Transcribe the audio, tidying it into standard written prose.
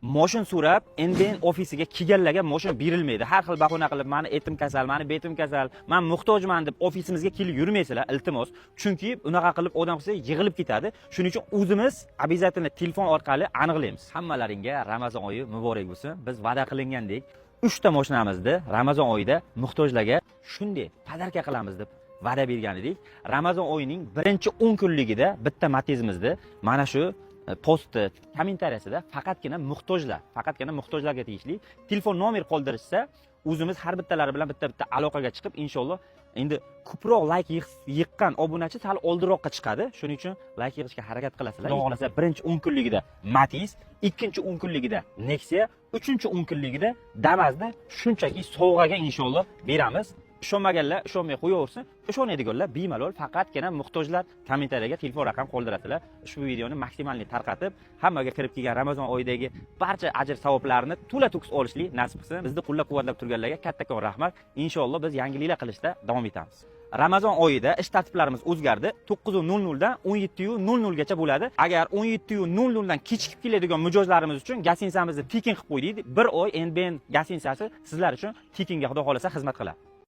Moshin so'rab NBN ofisiga kelganlarga moshin berilmaydi. Har xil bahona qilib, mani etim kasal, mani betim kasal, man muhtojman deb ofisimizga kelib yurmaysizlar, iltimos. Chunki unaqa qilib odam qilsa, yig'ilib ketadi. Shuning uchun o'zimiz обязательно telefon orqali aniqlaymiz. Hammalaringga Ramazon oyi muborak bo'lsin. Biz va'da qilingandek uchta moshinamizni Ramazon oyida muhtojlarga shunday подарка qilamiz deb va'da bergan edik. Ramazon oyining birinchi 10 kunligida bitta Matizimizni mana shu postni kommentariyasida faqatgina muhtojlarga tegishli telefon nomer qoldirishsa, o'zimiz har bittalari bilan bitta bitta aloqaga chiqib, inshaalloh, endi ko'proq layk yiqqan obunachi sal oldinroqqa chiqadi. Shuning uchun layk yig'ishga harakat qilasizlar. Xudo xohlasa, birinchi 10 kunligida Matiz, ikkinchi 10 kunligida Nexia, uchinchi 10 kunligida Damazni shunchaki sovg'aga inshaalloh beramiz. Ishonmaganlar ishonmay qo'yaversin, ishonadiganlar bemalol, faqatgina muhtojlar kommentariyaga telefon raqam qoldirasizlar. Ushbu videoni максимальный tarqatib, hammaga kirib kelgan Ramazon oyidagi barcha ajr savoblarni to'la to'kis olishlik nasib qilsin. Bizni qo'llab quvvatlab turganlarga kattakon rahmat. Inshaalloh, biz yangiliklar qilishda davom etamiz. Ramazon oyida ish tartiblarimiz o'zgardi, 9:00 dan 17:00 gacha bo'ladi. Agar 17:00 dan kechikib keladigan mijozlarimiz uchun gостиницamizni tekin qilib qo'ydik. Bir oy NBN гостиница si sizlar uchun tekinga, xudo xohlasa, xizmat qiladi.